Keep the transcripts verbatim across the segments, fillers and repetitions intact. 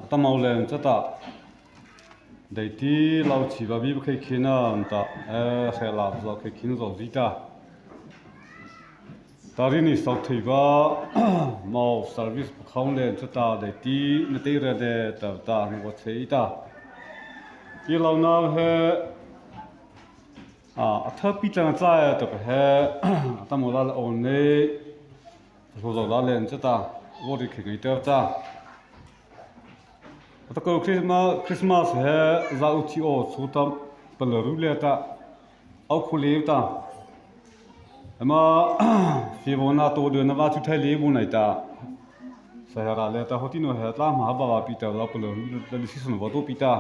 Atahmâ liana chata, daihti hlao chi vaw bie khei khiahna ta, eh, hre la zo khei khiahna zo zie ta. Tari ni sau thei vaw, mo service pakha liana chata, daihti na tei ra de ta ta ni vaw thei ta. Ei hlaona he, ah, a tha pi tlang cha ta he, atahmâ la la on ne, so zo la liana chata, vaw ri khei ngai ta cha. Atahmâ Christmas, Christmas he za u thi o chu ta palaru liata, au khu liata. Ama, si vaw na to de na vaw chu thai liata bu nai ta. Sahara liata hawti no he tla ma ha ba ba pi ta la palaru la li si sun vaw to pi ta.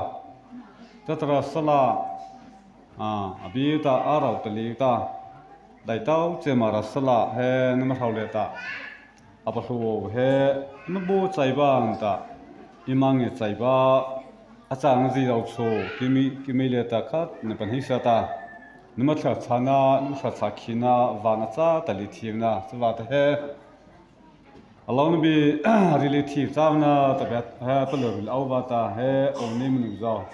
Chata ra sala, ah, a bie ta a rao ta liata. Dai tao che ma ra sala he na ma hlao liata. A pathlu he, na bo chai ba ta, ei ma nge chai ba, a chang zi hlao cho, keimo, keimo liata kha, na pahno sa ta, na ma thla chana, na ma thla cha khiahna, va na cha ta li thiamna, sa va ta he. A hlaona bie, ri li thi cha na, ta bie, he, palaru hlao va ta he, o ni manu zao.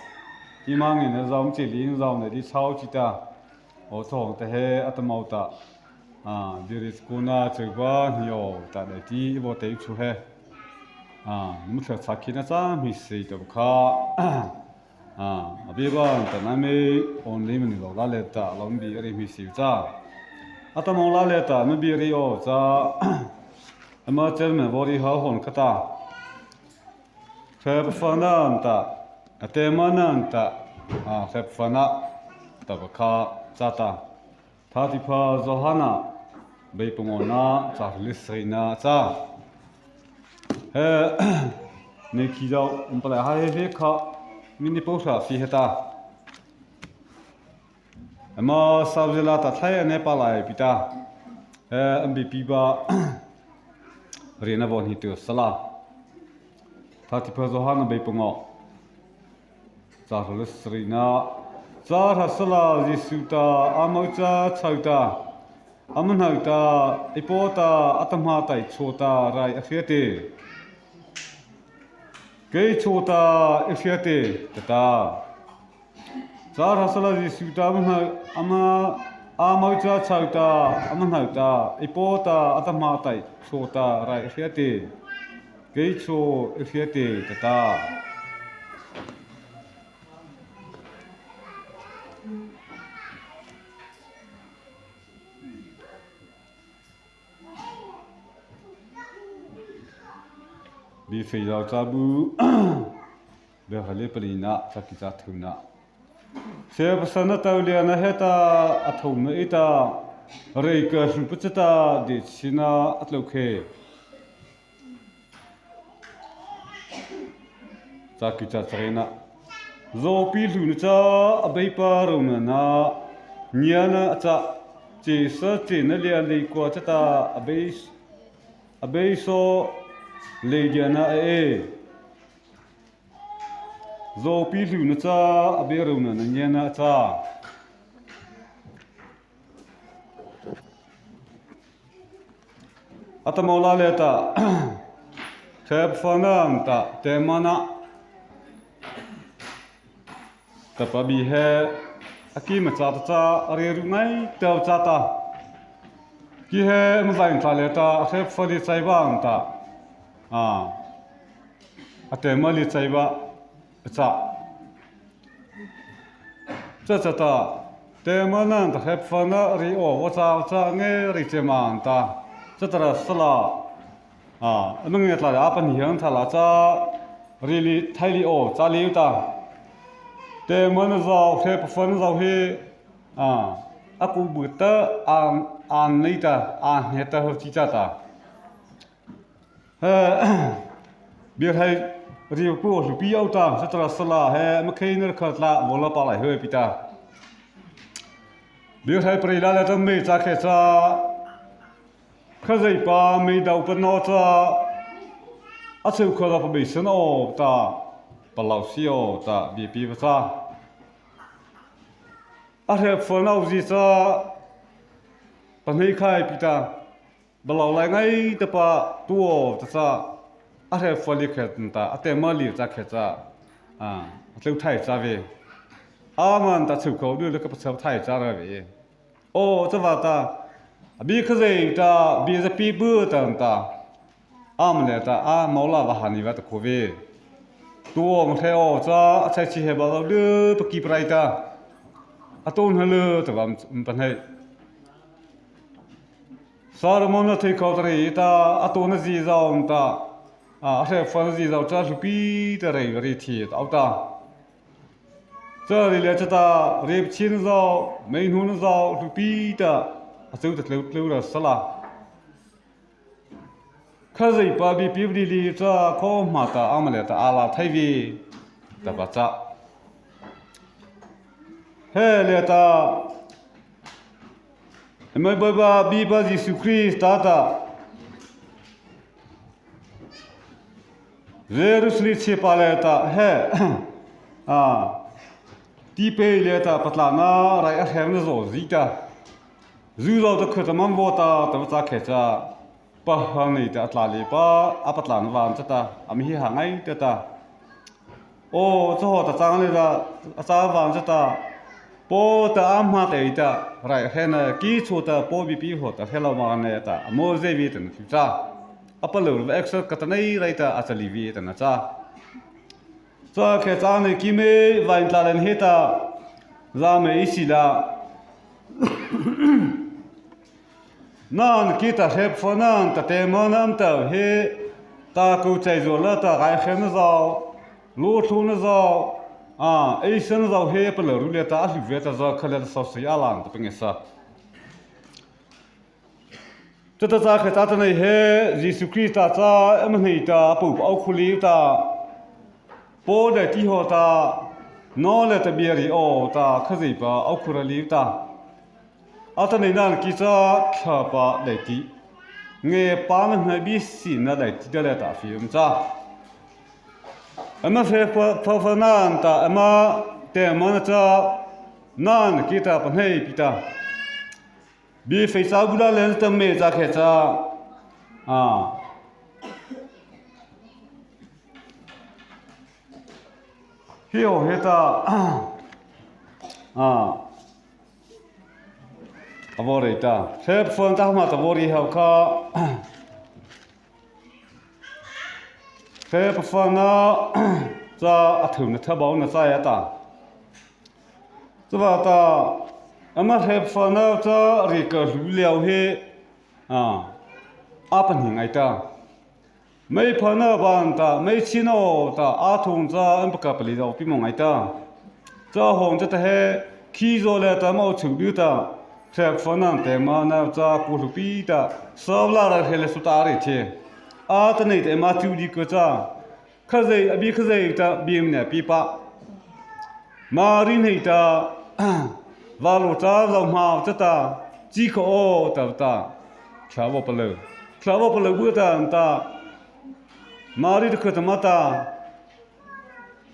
Ei ma nge na zao, chi li zao na di chao chi ta. O chawng ta he, atahmâ ta. Ah, bie ri chkuna cheu ba ni o ta daihti ei vaw tei chu he. Ah, mu thla cha khiahna cha mi sei ta kha. Ah, a bie ba ta na me on ni manu hlao la liata, hlao bie ri mi sei cha. Atahmâ la liata, na bie ri o cha. Ama chairman vaw ri ha hon kha ta. Hrephana ta, a tema na ta, ah, hrephana ta pakha cha ta. Thâtihpha Zawhana, bei pangawna, châ hrawh leh sari na cha. He, nei khi zao, um palai ha he he kha, mi ni po sa si he ta. Ama sa zela ta thai a ne palai pi ta. He, am bi pi ba, ri na vaw ni tu sala. Thâtihpha Zawhana bei pangaw. Châ hrawh leh sari na. Châ hra sala Zisu ta, a mo cha chho ta. Ama hnohta, ei Paw ta, atahmâ taih chô ta rai a hria teh. Kei chô ta ei hria teh, tah ta. Châ hra sala Zisu ta, ama hnoh, ama, a mo cha chho ta, ama hnohta, ei Paw ta, atahmâ taih chô ta rai a hria teh. Kei chô ei hria teh, tah ta. Biehrai zao châbu, biehrai lei palina, chaki châ thôhna. Hrephana tao liana heta, a thôhna ei ta, rei ka hluhpi chata, deichhiena a tlô khei. Chaki châ chareina. Zawpi hluhna cha Abeipa rônahna na ngiana a châ. Chyhsa chyhna liana leikua chata Abei, Abei saw leidiana a ei. Zawpi hluhna cha Abei rônahna ngiana a châ. Atahmâ la liata, hrephana ta, tema na. Tahpa bie he, a keima châta cha, a rei ru ngaita chata. Kei he, ama vaw tla liata, a hrepha lei chai ba ta. Ah. A tema lei chai ba, a châ. Chata chata, tema na ta hrephana rei aw, vaw châ, vaw châ nge rei che ma ta. Chata ra sala. Ah, ama nge tla a pahnie tha la cha, rei lei thai lei aw, châ lei ta. Tema na zao, hrephana zao he, ah, a ku bu ta, an, an nei ta, an he ta ho chi chata. He, biehrai ri pu hluhpi aw ta, chata ra sala he, ama khei na kha tla, vaw la palai he pi ta. Biehrai parei la liata mei châ khei cha, Khazohpa mei dao pano cha, a cheu kha la pabeiseina aw ta, palôh sie aw ta, biepie pa cha. A hrephana zie cha, pahnei khai pi ta. Palôh lai ngaitapa tu aw ta cha. a hreih pha lei khei ta, a teh ma lei cha khei cha, a, a tlô thai cha vei. Ama ta chô khao lei lei ka pachâ thai cha ra vei. O, chavâta, a bie Khazoh ta, bie za pi bu ta ta. Ama lei ta, a mawla va ha ni va ta khao vei. Tuang hre o cha, a chai chi he ba lo lei pa ki prai ta. A tao na lei ta va m-, m-, pa nei. Sermon na thei khao ta rei ta, a tao na zi zao ta, a, a hreih pha na zi zao cha hluhpi ta rei rei thi ta au ta. Cha rei lei cha ta, rei pachin zao, mei nu na zao, hluhpi ta, a chô ta tlô tlô ra sala. Khazoh pa bie pi bri lei cha khao ma ta, ama lei ta, a la thai vei, ta va cha. He lei ta, Eima Beipa, bie pa Zisu Krista ta. Jerusalem chhiepa lei ta he, a, ti pei lei ta patlâna rai a hre na zo zi ta. Zu zo ta khei ta man vo ta, ta va cha khei cha. Pa ha nei ta a tlâ leipa, a patlâna van cha ta, a mi hi ha ngai ta ta. O, cha hawh ta chang lei ta, a cha van cha ta, Paw ta ama tei ta, rai hre na ki chô ta, Paw bie pi hawh ta, hre lo ma ne ta, a mo ze vei ta na thu cha. A palôh va extra ka ta nei rai ta, a cha lei vei ta na cha. Cha khei cha nei ki mei, vain tla len he ta, za mei i si la. Nan ki ta hreih pha nan ta teh ma nan ta he ta ko chai zo la ta rai hre na zao, lo thu na zao, a, ei sa na zao he pa la ru lei ta a hlu vei ta za kha lei ta sa si a lang ta peng sa. Cha ta cha khei cha ta nei he, Zisu Krista cha, ama nei ta, a pu pa au khu lei ta, Paw dai ti hawh ta, no lei ta bie ri o ta, Khazoh pa au khu ra lei ta. Atanoh nan ki cha Thlahpa daihti, ngiapâna hnabeiseihna daihti ta lei ta a fie um cha. Ama hreih pha, pha, pha nan ta, ama teh ma na cha, nan ki ta pa nei pi ta. Bie fei cha bu la lei ta mei cha khei cha. A. Hi o he ta. A. A vaw rei ta. Hreih pha na ta ma ta vaw rei hawh kha. Hreih pha na cha a thôhna tha bau na cha ya ta. Chavâta, ama hreih pha na cha rei ka hlu liau he, a, a pahnie ngai ta. Mei pha na ban ta, mei chi no ta, a thung cha an pa ka pali dau pi mo ngai ta. Cha hawng cha ta he, khi zo lei ta mau chu du ta, hreih pha na teh ma na cha ku hlu pi ta, sa la ra he lei su ta rei the. Atanoh ta ma chu di ko cha. Khazoh, a bie Khazoh ta bie mei na pi pa. Mari nei ta, va lo cha, lo ma cha ta, chi kho o ta ta. Thlahpa palôh. Thlahpa palôh bu ta ta. Mari ta kho ta ma ta.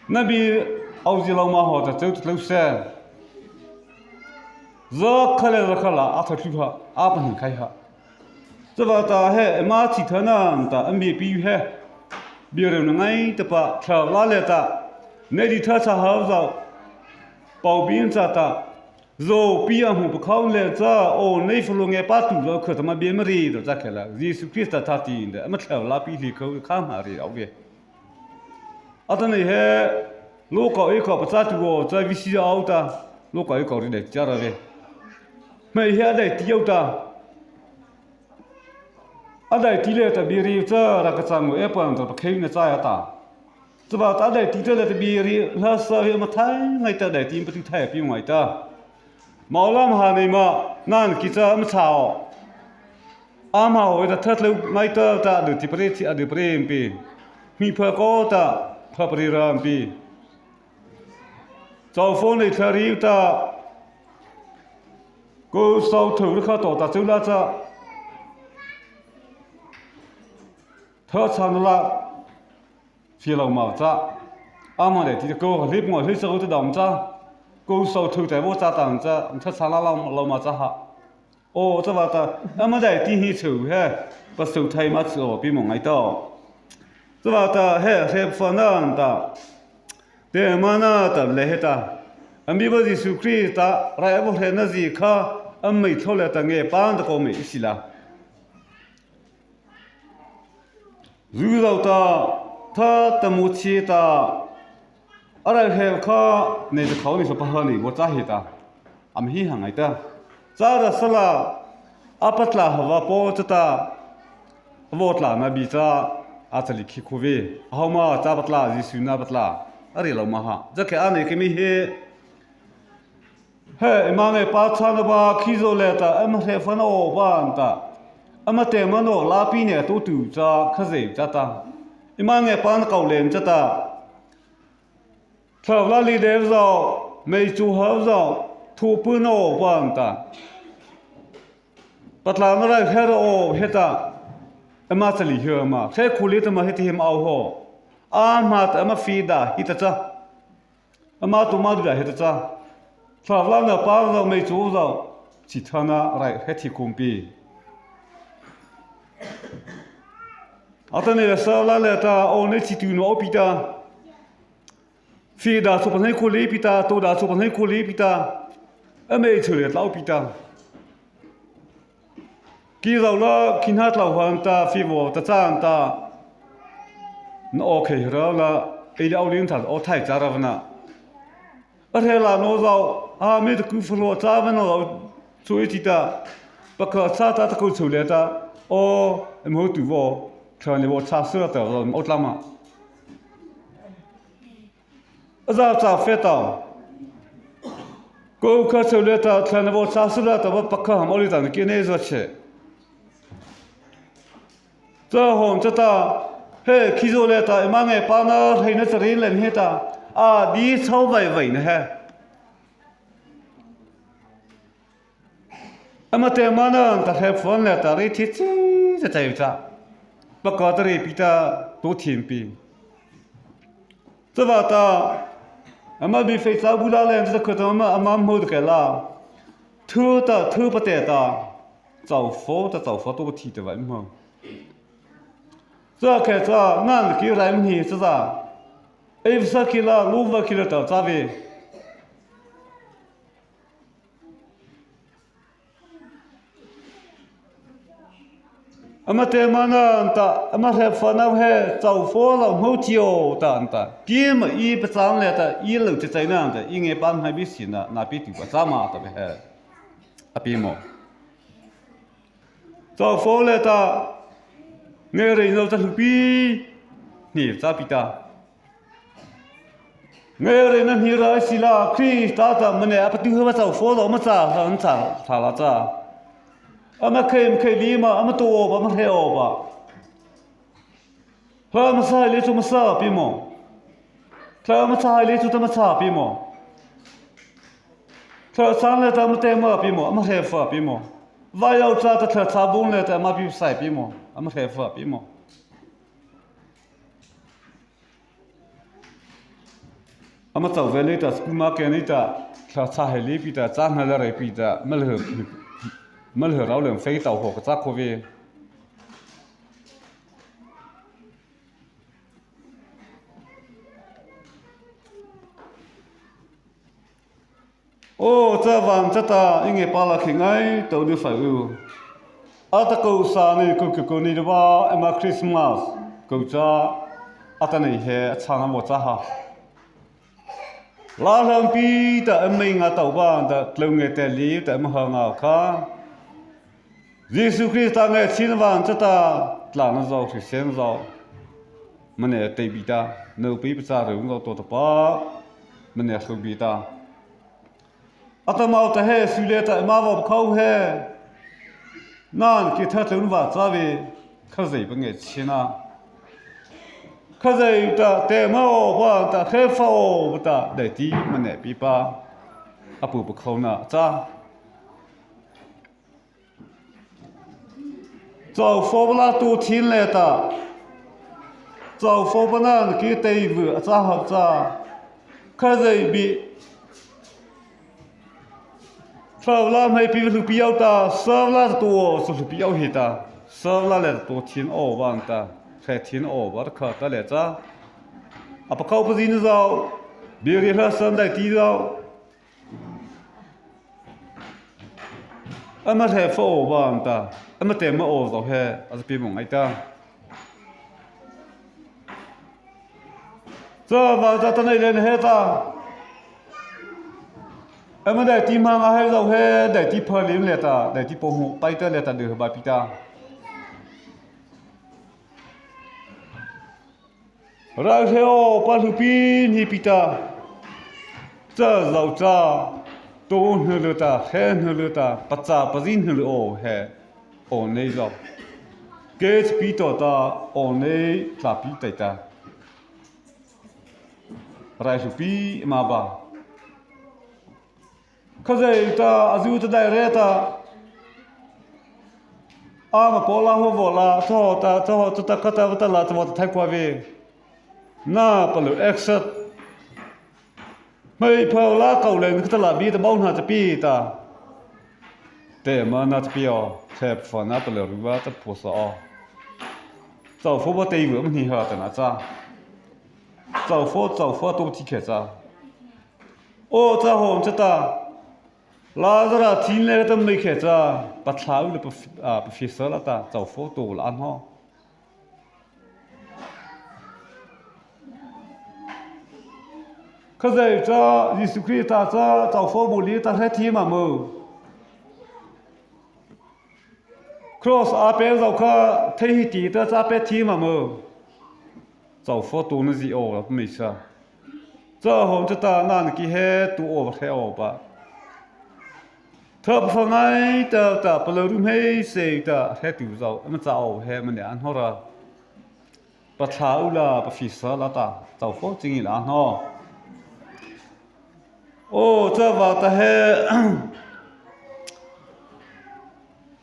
Na bie au zi lo ma hawh ta chô ta tlô se. Za kha lei za kha la, a tha tlu ha, a pahnie khai ha. Chavâta he, ama chi tha nan ta, an bie pi he. Bie rei na ngai ta pa, thla la lei ta. Nei di tha cha ha zau. Pau bie cha ta. Zo pi a hmu pa khau lei cha, o nei fa lo nge pa tu zo kha ta ma bie ma ri do cha khe la. Zisu Krista tha ti nda, ama thla la pi li khau kha ma ri au ve. Atanoh he, lo kau ei kau pa cha tu o, cha vi si au ta. Lo kau ei kau ri dai cha ra ve. Mei he a dai ti au ta. A dai ti lei ta bie ri cha ra ka chang e pa ta pa khei na cha ya ta. Chavâta a dai ti ta lei ta bie ri la sa ve ma thai ngai ta dai ti pa tu thai pi ngai ta. Mau lam ha nei ma nan ki cha ma cha o. Ama hawh ta that lo ngai ta ta du ti pre ti a du pre pi. Mi pha ko ta pha pre ra pi. Chau fo nei thla ri ta. Ko sau thau ri kha to ta chau la cha. Tha cha na la. Fie lo ma cha. Ama dai ti ko ha lip ngo hei sa ko ta dam cha. Ko sau thau ta bo cha ta cha. Tha cha la lo ma cha ha. O, chavâta, ama dai ti hi chau he, pa sau thai ma chu o, pi mo ngai ta. Vâta he hrephana ta, tei mana ta lei heta, a bipa Zisu Krista rai a vaw hrena zie kha, a mei tho lei ta nge pan ta ko mei sila. Zu zau ta, tha ta mu chi ta, a rai hre kha, nei ta khau ni sa pa ha ni vaw cha heta. Ama hi ha ngai ta. Cha ra sala, a patla ha va po cha ta, a vaw tla na bi cha, a cha li khi khu ve. A hau ma cha patla, Zisu na patla. A ri lo ma ha. Cha ke a nei ke mi he. He, eima nge pa cha na ba khi zo lei ta, ama hrephana o ba an ta. Ama tei mana la pi ne tu tu cha, kha zei cha ta. Eima nge pa na kau lei cha ta. Thla la li de zau, mei chu ha zau, thu pu no pan ta. Patla na rai he ro he ta. Ama cha li he ma, he khu li ta ma he ti him au ho. A ma ta ama fi da hi ta cha. Ama tu ma du da he ta cha. Thla la na pa zau mei chu zau. Chi tha na rai he thi kum pi. A ta ne sa la lei ta, o ne chi tu no pi ta. Fi da chu pa nei khu li pi ta, to da chu pa nei khu li pi ta. A mei chu lei tlau pi ta. Ki zau la, ki na tlau han ta, fi vaw ta chan ta. Na o khei ra la, ei li au lin ta, o thai cha ra va na. A hre la no zau, a mei ta ku fa lo cha va no zau, chu i ti ta. Pa ka cha ta ta ku chu lei ta. O, em ho tu vaw, khan lei vaw cha su ra ta, o tla ma. A za cha fe ta. Ko kha chau lei ta, thlan vaw cha su lei ta, va pa kha ham o li ta, ki ne zo che. Cha hon cha ta, he, khi zo lei ta, eima nge pa na, hei na cha rin len he ta. A di chau vai vai na he. Ama tei mana ta hrephana lei ta ri thi chi cha chai cha. Pa ka ta ri pi ta tu thim pi. Cha va ta, ama bi fei cha bu la lei cha kha ta ama, ama mo ta ke la. Thu ta, thu pa tei ta. Chau fo ta, chau fo tu thi ta va mo. Cha ke cha, ngan ki rai mi cha za. Ei sa ki la, lu va ki la ta cha ve. Ama tei mana an ta, ama hrephana he, chau fo lo mo ti o ta an ta. Ki ma i pa chan lei ta, i lo te chai na an ta, i nge pan hai bi si na, na pi tu pa cha ma ta be he. A pi mo. Chau fo lei ta, nge rei no cha lu pi, ni cha pi ta. Nge rei na ni ra si la, Krista ta ma ne, a pa tu ha ma chau fo lo ma cha, ha an cha, cha la cha. Ama khei, ma khei li ma, ama to o ba, ma he o ba. Thla ma sa lei chu ma sa pi mo. Thla ma cha lei chu ta ma cha pi mo. Thla chan lei ta ma tei ma pi mo, ama hre fa pi mo. Va yau cha ta thla cha bung lei ta ma pi sai pi mo, ama hre fa pi mo. Ama chau ve lei ta, sku ma ke nei ta, thla cha he lei pi ta, cha na la rei pi ta, ma le, ma le rau lem fei tau ho ka cha ko ve. O, cha van cha ta, i nge pa la khi ngai, to du fa u. A ta ko sa ni, ko ko ko ni de ba, eima Christmas, ko cha, a ta nei he, a cha na mo cha ha. La hlam pi ta, a mei nga tau ba, ta tlô nge te li, ta ma ha nga kha. Zisu Krista nge chin van cha ta, tla na zau, Christian zau. Ma ne tei bi ta, no pi pa cha reu zau to ta pa, ma ne hlu bi ta. A ta mau ta he, su le ta, ma vau khau he. Nan ki tha tlun va cha ve, kha zei pa nge chin a. Kha zei ta, te ma o pa ta, he fa o pa ta, dai ti ma ne pi pa. A pu pa khau na cha. Chau fo pa la tu thin le ta. Chau fo pa nan ki tei vu a cha ha cha. Kha zei bi. Thla la mai pi lu pi yau ta. Sa la tu o su lu pi yau hi ta. Sa la le tu thin o van ta. Hrehthiena awpa ta kha ta lei cha, a pakhâpa zy na zao, bie ri hla san daihti zao, ama hrepa awpa ta, ama teh ma aw zao he a za pie mawh ngaita. Chavâta ta nei lei na he ta, ama daihti ma nga he zao he, daihti pha lei lei ta, daihti pha hmô pai ta lei ta, dei he ba pi ta. Rai hre awpa hluhpi hnei pi ta, cha zao cha, to hna lei ta, he hna lei ta, pachâ pazi hna lei aw he, aw nei zao. Kei chi pi to ta, aw nei tla pi tai ta. Rai hluhpi ma ba. Khazia ta, a zu ta dai re ta. Ama paw la haw vaw la, tho ta, tho ta, ta kha ta, ta la, ta vaw ta thai kua vei. Na palôh exit. Hmei pha la kau lei, kha ta la bie ta bau hna ta pi ta. Teh ma na ta pi aw, hrepa na palôh ru va ta pua sa aw. Chau pho ba tei vei ma hnei ha ta na cha. Chau pho, chau pho to ti khe cha. Aw cha hawm cha ta, Lazara thi lei ta mei khe cha, pathla u lei pa, a, pa fie sa la ta, chau pho to la an haw. Khazia cha, Zisu Krista cha, chau pho bu lei ta hrethi ma mo. Cross a pie zao kha, thei hi ti ta cha pie thi ma mo. Chau pho to na zi aw la mei sa. Cha hawm cha ta na na ki he tu aw he aw ba. Tha pa fa ngai ta ta palôh ru hmei sei ta he tu zao, ama cha aw he ma ne an haw ra. Pathla u la, pa fie sa la ta, chau pho ching i la an haw. Aw, chavâta he,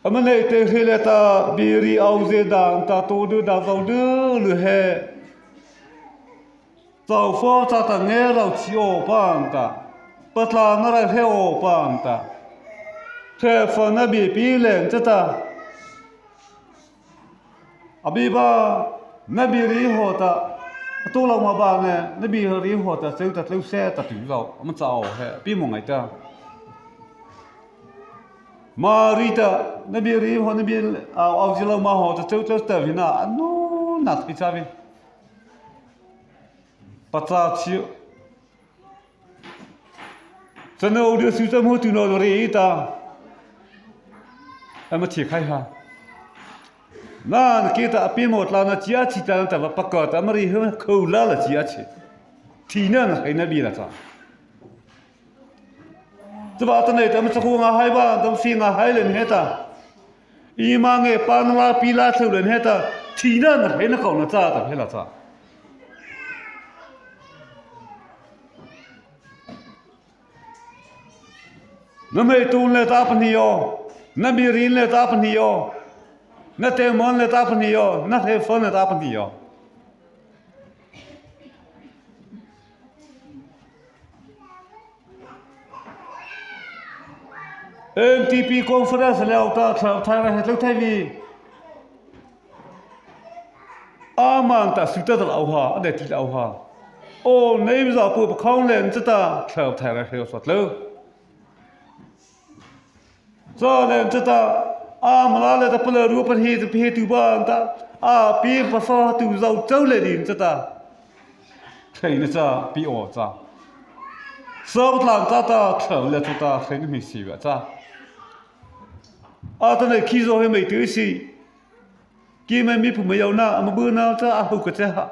ama nei te hri lei ta, bie ri aw zie dan ta, to du da zao du lu he. Chau pho cha ta nge rao chi awpa ta, pathla na rai he awpa ta. Hrepa na bie pi lei cha ta. A bie ba, na bie ri haw ta, a to lo ma ba ne, na bie ri haw ta, cheu ta tlô se ta tu zao, ama cha aw he, pie mawh ngaita. Mari ta, na bie ri haw, na bie, a, aw zie lo ma haw ta, cheu tlô ta vei na, a nu na thei cha vei. Pachâ chi. Cha no de su cha mo tu no re ta. Ama thi khai ha. Na, na ki ta a pie mawh tla na chi a chi ta na ta va pakha ta ama ri he khô la la chi a chi. Thina na khai na bie la cha. Chavâta nei ta ama cha khô nga hai ba, ta fie nga hai lei he ta. Eima nge pa na la pi la thlô lei he ta. Thina na khai na kau na cha ta he la cha. Na hmei tu lei ta pahnie aw, na bie ri lei ta pahnie aw, na teh ma lei ta pahnie aw, na hrepa lei ta pahnie aw. M T P conference lei ta, thla thai ra he tlô thai vei. Ama ta su ta ta la aw ha, a de ti la aw ha. Aw nei za pu pa khâu lei cha ta, thla thai ra he sa tlô. Cha lei cha ta, ama la lei ta palôh ru pa he tu, pa he tu ba ta, a pie pa sa tu zao chau lei di cha ta. Thei na cha, pie aw cha. Sa ba tla cha ta, thla lei cha ta, thei na mi si ba cha. A ta nei khi zo he mei tu si. Ki mei mi pu mei yau na, ama bu na cha a hu ka che ha.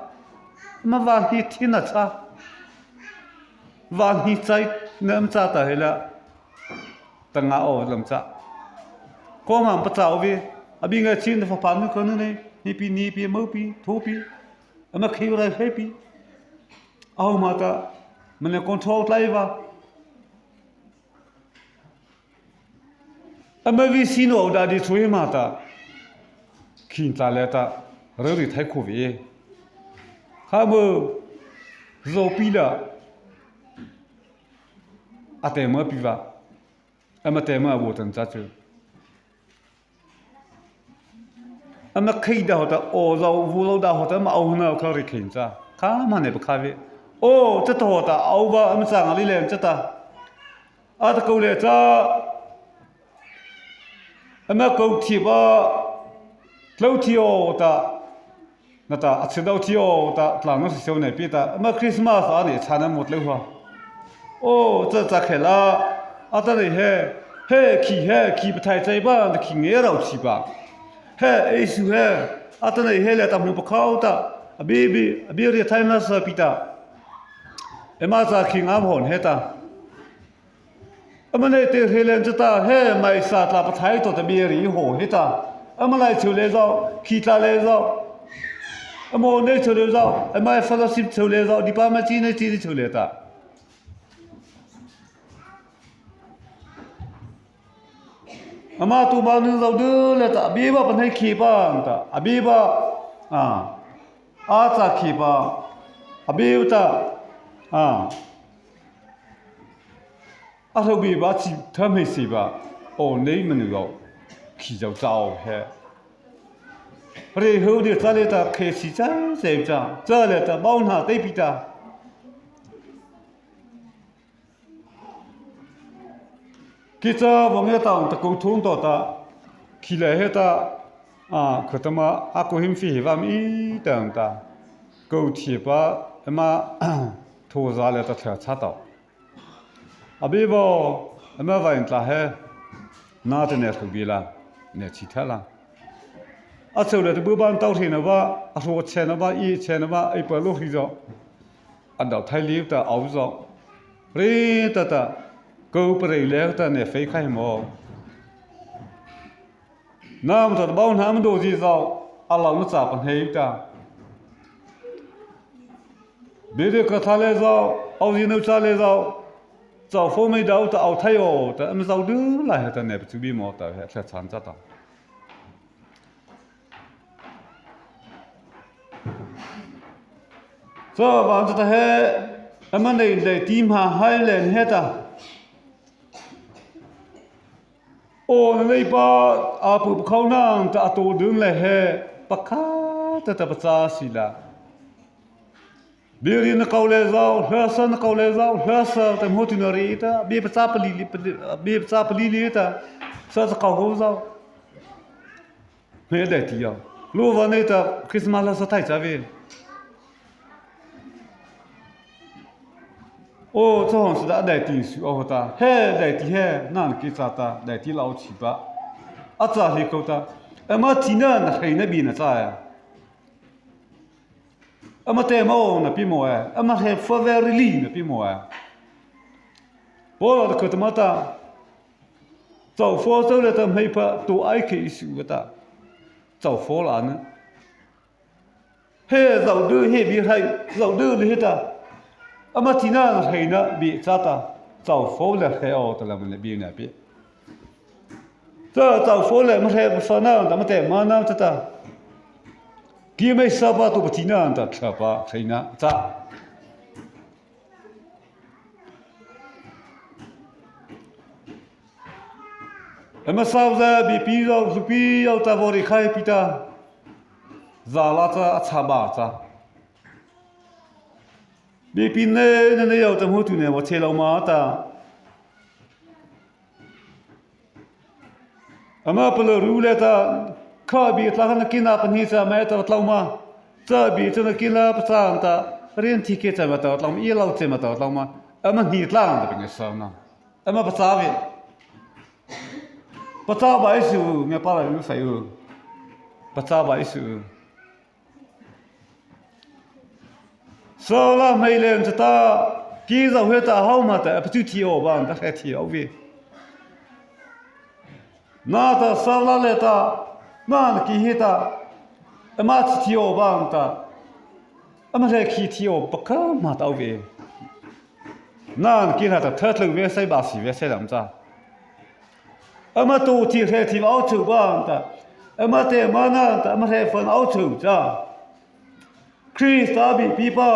Ama van hi thi na cha. Van hi chai na ama cha ta he la. Ta nga aw lam cha. Ko ma pa cha aw vei. A bie ngai chin na fa pa nu ko nu nei. Ni pi ni pi mo pi, tho pi. Ama khi rai he pi. Aw ma ta. Ma ne control tlai va. Ama vi si no da di chui ma ta. Khin ta lei ta. Rari thai kho vei. Kha mo zo pi la. A teh ma pi va. Ama teh ma bo tan cha chu. ama khei da hawh ta, o zao, vu zao da hawh ta, ama ao hana kha ri khei cha. Kha ma ne ba kha ve. O, cha ta hawh ta, ao ba, ama cha nga li le cha ta. A ta ko le cha. Ama ko thi ba, tlo thi o ta. Na ta, a chi dao thi o ta, tla no si sio ne pi ta. Ama Christmas a ne cha na mo tlo ha. O, cha cha khela. A ta nei he, he, khi he, khi pathai chai ba, na khi nge rao chi ba. He, Isu he, a ta nei he le ta hmu pa khao ta, a bi, bi, a bi ri thai na sa pi ta. Ema cha khi ngam hon he ta. Ama nei te he len cha ta, he, mai sa tla pathai to ta bi ri ho he ta. Ama lai chu le zao, khi tla le zao. Ama nei chu le zao, ama fellowship chu le zao, department chi nei chi chu le ta. Ama tu ba nu zao du le ta, a bi ba pa nei khi ba ta, a bi ba, a, a cha khi ba, a bi ta, a, a ro bi ba chi tham hei si ba, o nei ma nu zao, khi zao cha o he. Re ho de cha le ta, khe si cha, se cha, cha le ta, bao na te pi ta. Ki cha vong he ta, ta ko thung to ta, khi le he ta, a, kha ta ma, a ko him fi he va mi ta ta. Ko thi pa, ema, tho za le ta tha cha ta. A bi bo, ema va in tla he, na te ne tho bi la, ne chi tha la. A cheu le ta bu ban tau thi na ba, a ro che na ba, i che na ba, i pa lo hi zo. A dao thai liu ta au zo. Ri ta ta, ko pa rei le ta ne fei khai mo. Nam ta bao nam do zi zo, a lau na cha pa hei ta. Bi de ka tha le zo, au zi nau cha le zo. Chau fo mei dao ta au thai o, ta am zau du lai he ta ne pa chu bi mo ta he tla chan cha ta. Cha van cha ta he, ama nei le ti ma hai le he ta. O na nei pa, a pu khau nang ta a to dun le he, pa kha ta ta pa cha si la. Bi ri na kau le zao, hla sa na kau le zao, hla sa ta mo tu na ri ta, bi pa cha pa li li, bi pa cha pa li li ta, sa sa kau ho zao. He dai ti ya. Lo va nei ta Christmas la sa thai cha ve. O, cha hon sa da dai ti su o ta. He dai ti he, nan ki cha ta, dai ti lau chi ba. A cha hi ko ta. Ama ti na na hei na bi na cha ya. Ama te mo na pi mo e. Ama he fa ve ri li na pi mo e. Paul ta ko ta ma ta. Chau fo chau le ta mei pa tu ai ke isu ta. Chau fo la na. He zau du he bi hai, zau du le he ta. Ama ti na hei na bi cha ta. Chau fo le he o ta la ma le bi na bi. Cha chau fo le ma he ma sa na ta ma te ma na cha ta. Ki mei sa pa tu pa ti na ta cha pa hei na cha. Ama sau za bi pi zau zu pi zau ta vori khai pi ta. Za la cha a cha ba cha. Bi pi ne ne ne yau ta mu tu ne wa che lau ma ta. Ama pala ru le ta. Kha bi tla na kina pa ni cha ma ta lau ma. Cha bi cha na kina pa cha ta. Rin ti ke cha ma ta lau ma. I lau che ma ta lau ma. Ama ni tla ta bi ne sa na. Ama pachâ vei. Pachâ bai su, nge pala lu sai u. Pachâ bai su. Sala mei len ta, ki zau he ta hau ma ta, a pachu thi o ban ta he thi o vei. Na ta sala le ta, na na ki he ta, ama chi thi o ban ta, ama le ki thi o pakha ma ta o vei. Na na ki na ta thei tlu vei sai ba si vei sai lam cha. Ama tu thi he thi au chu ban ta, ama te ma na ta, ama he fan au chu cha. Krista bi pi pa,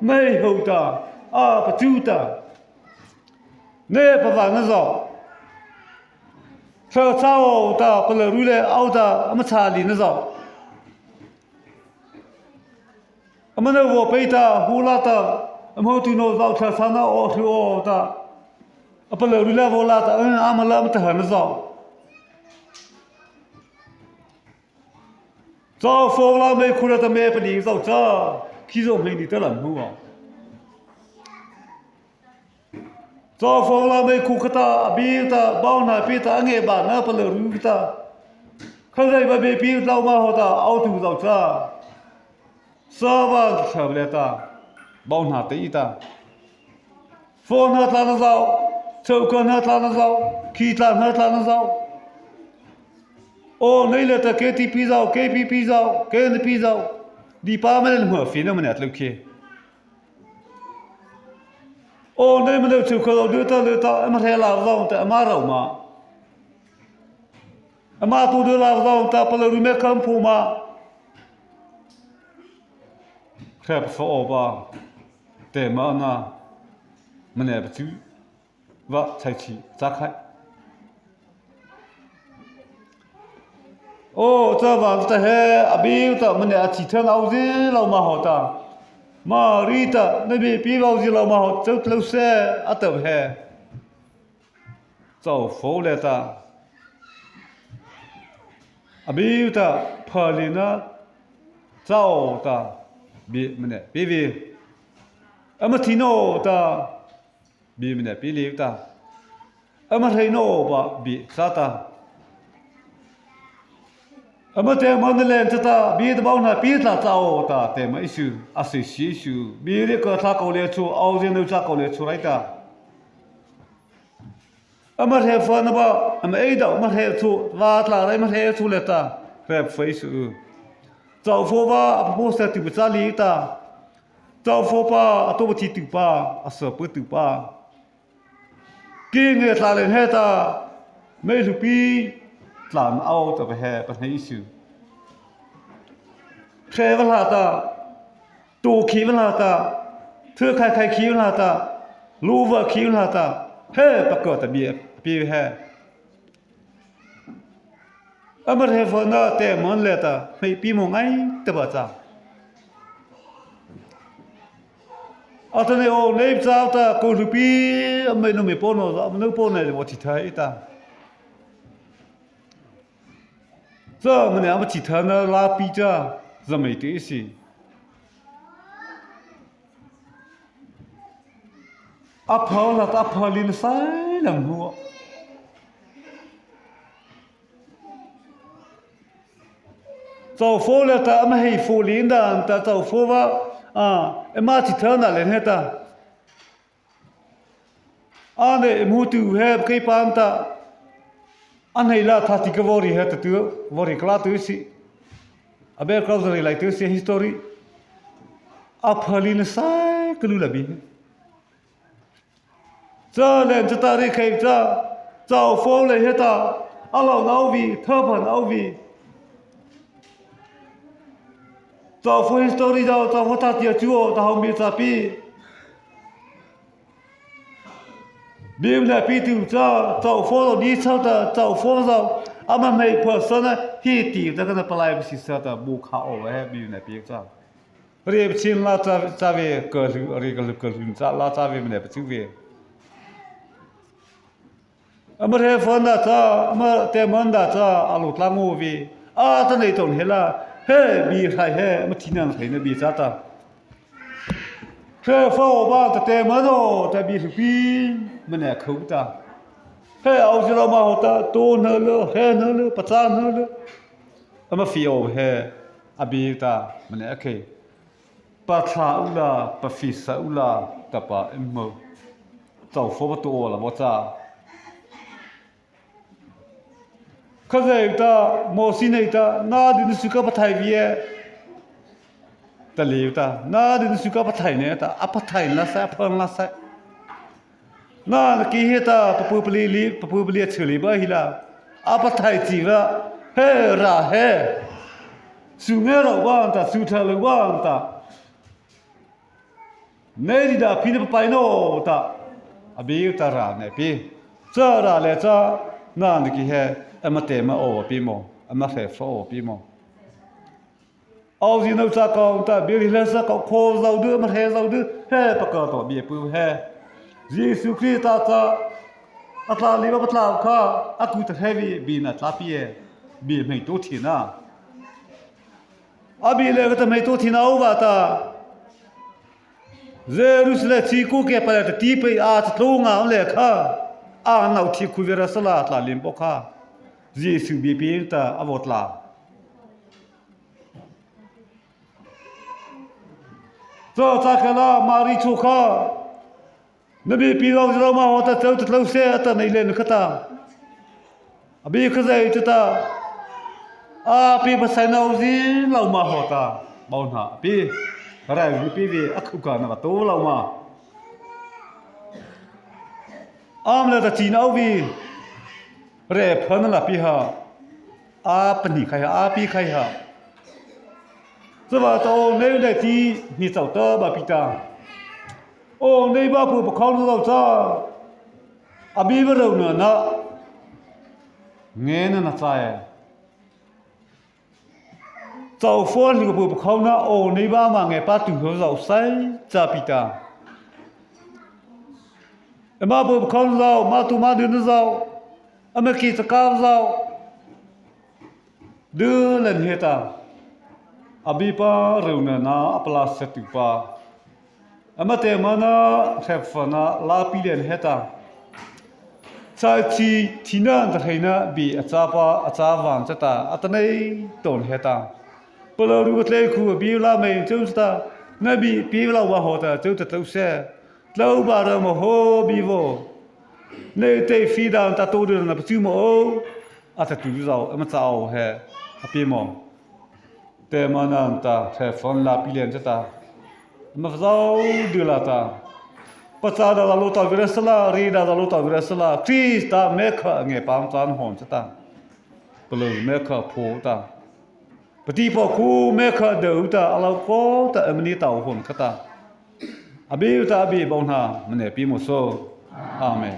mei ho ta, a pachu ta. Ne pa va na zo. Thla cha o ta, pala ru le au ta, ama cha li na zo. Ama nô vaw pei ta, hu la ta, ama hawtu no zao tha sa na o hru o ta. Apa la ru la vaw la ta, eh, ama la ama ta ha na zao. Chao fo la mei khu la ta mei pani zao cha. Khi zao mei ni ta lam hu a. Chao fo la mei khu kha ta, a bi ta, bao na pi ta, a nge ba na pa la ru ta. Kha zai ba be pi lau ma ho ta, au tu zao cha. Sa ba sa le ta. Bao na te i ta. Fo na tla na zao. Chao ka na tla na zao. Khi tla na tla na zao. O nei le ta K T P zao, K P P zao, K N P zao. Di pa me le ma fi na ma ne at lo ke. O nei ma le chu ka lo de ta le ta, ama he la zao ta, ama rao ma. Ama tu de la zao ta, pa la ru me kam pu ma. Khrep fo o ba. Te ma na. Ma ne ba chu. Va chai chi cha khai. O, cha va ta he, a bi ta ma ne a chi than au zi lo ma ho ta. Ma ri ta, na bi pi va au zi lo ma ho, chau tlo se, a ta he. Chao fo le ta. A bi ta, pha li na, chao ta, bi ma ne, bi bi. Ama thi no ta. Bi ma ne pi liu ta. Ama hrei no ba bi sa ta. Ama te ma na len cha ta, bi ta bao na pi tla cha o ta, te ma isu, a si si isu. Bi ri ka tla ko le chu, au zi no cha ko le chu rai ta. Ama hrei fa na ba, ama ei dau, ama hrei chu, va tla rai ama hrei chu le ta, hrei fa isu. Chao fo ba, a pa po sa ti bu cha li ta. Chao fo pa, a to ba ti tu pa, a sa pu tu pa. Ki nge tla len he ta, mei hlupi tlan au ta pa he, pa hnei isu. Hre va hla ta, tu khi va hla ta, thu khai khai khi va hla ta, lu va khi va hla ta, he pa ko ta bi, bi he. Ama hre fo na te mon le ta, hmei pi mo ngai ta ba cha. Atanoh o nei cha ta ko hlupi, ama no me po no, ama no po nei le vo ti thai ta. Cha ma ne ama ti tha na la pi cha, za mei te si. A pha la ta, a pha li na sai lam hu. Chao fo le ta, ama hei fo li dan ta, chao fo va, a, ema ti tha na le he ta. A ne, emu tu he, kei pan ta. A nei la tha ti ka vori he ta tu, vori kla tu si. A be kla zori lai tu si history. A pha li na sai ka lu la bi. Cha len cha ta ri khei cha, chao fo le he ta, a lo nau vi, tha phan au vi. Chao fo history zao, chao fo ta tia chu o, ta hong bi cha pi. Bi ne pi tu cha, chao fo lo di cha ta, chao fo zao, ama mei pha sa na, hi ti ta ka na palai ba si sa ta, bu kha o he, bi ne pi cha. Ri pachin la cha, cha ve, ka hlu, ri ka hlu, ka hlu cha, la cha ve ma ne pa chu ve. Ama hre fo na cha, ama te mon da cha, a lo tla ngo ve. A ta nei ton he la, he, bi hrai he, ama thi nan hrai na bi cha ta. Hre fo ba ta te mon o, ta bi hlu pi, ma ne khau ta. He, au zi lo ma ho ta, to na lo, he na lo, pa cha na lo. Ama fi o he, a bi ta, ma ne a khei. Pa tha u la, pa fi sa u la, ta pa em mo. Chao fo ba to o la vo cha. Kha zai ta, mo si nei ta, na din su ka pa thai vi e. Ta liu ta, na din su ka pa thai ne ta, a pa thai la sa, a pha la sa. Na, na ki he ta, pa pu pa li li, pa pu pa li a chuli ba hi la. A pa thai chi va, he ra he. Su nge ro ba ta, su tha lo ba ta. Nei di da pi na pa pai no ta. A bi ta ra ne pi. Cha ra le cha, na na ki he, ama te ma o pi mo, ama he fo o pi mo. Awh zi no cha kô ta bie ri la sa kô kho zao du ma he zao du he pakha to bie pu he. Zisu Krista cha a tla li ba pa tla kha a ku ta he vi bie na tla pie bie mei to thi na. A bie le ka ta mei to thi na u va ta. Jerusalem chi ku ke pa le ta ti pe a cha tlo nga le kha. A nau thi khu ve ra sa la tla lim po kha. Zisu bie pi ta a vo tla. Cha cha kha la Mari chu kha. Na bie pi lo zi lo ma ho ta tlo ta tlo se a ta nei le na kha ta. A bie kha zai chu ta. A pi pa sai nau zi lo ma ho ta. Bau na a pi. Rai zi pi vi a khu ka na ba to lo ma. Am le ta chi nau vi. Re pha na la pi ha. A pa ni khai ha, a pi khai ha. Cha va ta o nei le ti ni chau ta ba pi ta. O nei ba pu pa khau na lo cha. A bie ba ro na na. Nge na na cha e. Chau fo ni ko pu pa khau na o nei ba ma nge pa tu ho zao sai cha pi ta. E ma pu pa khau na zao, ma tu ma du na zao. A ma ki cha ka zao. Du len he ta. A bie pa ro na na a pa la sa tu pa. Ama te ma na hep fa na la pi len he ta. Cha chi thi na ta he na bie a cha pa a cha van cha ta a ta nei ton he ta. Pa lo ru ka tle khu a bie la mei chau cha ta. Na bie pi la wa ho ta chau ta tlo se. Tlo ba ra ma ho bie vo. Nei te fi dan ta to du na pa chu ma o. A ta tu zao ama cha o he. A pi mo. Te ma na ta the phone la pi len cha ta. Ma zao du la ta. Pa cha da la lo ta vira sa la, ri da la lo ta vira sa la. Krista me kha nge pam chan hon cha ta. Pa lo me kha pho ta. Pa ti pa khu me kha do ta a lo ko ta a ma ni ta hon kha ta. A bie ta a bie bau na ma ne pi mo so. Amen.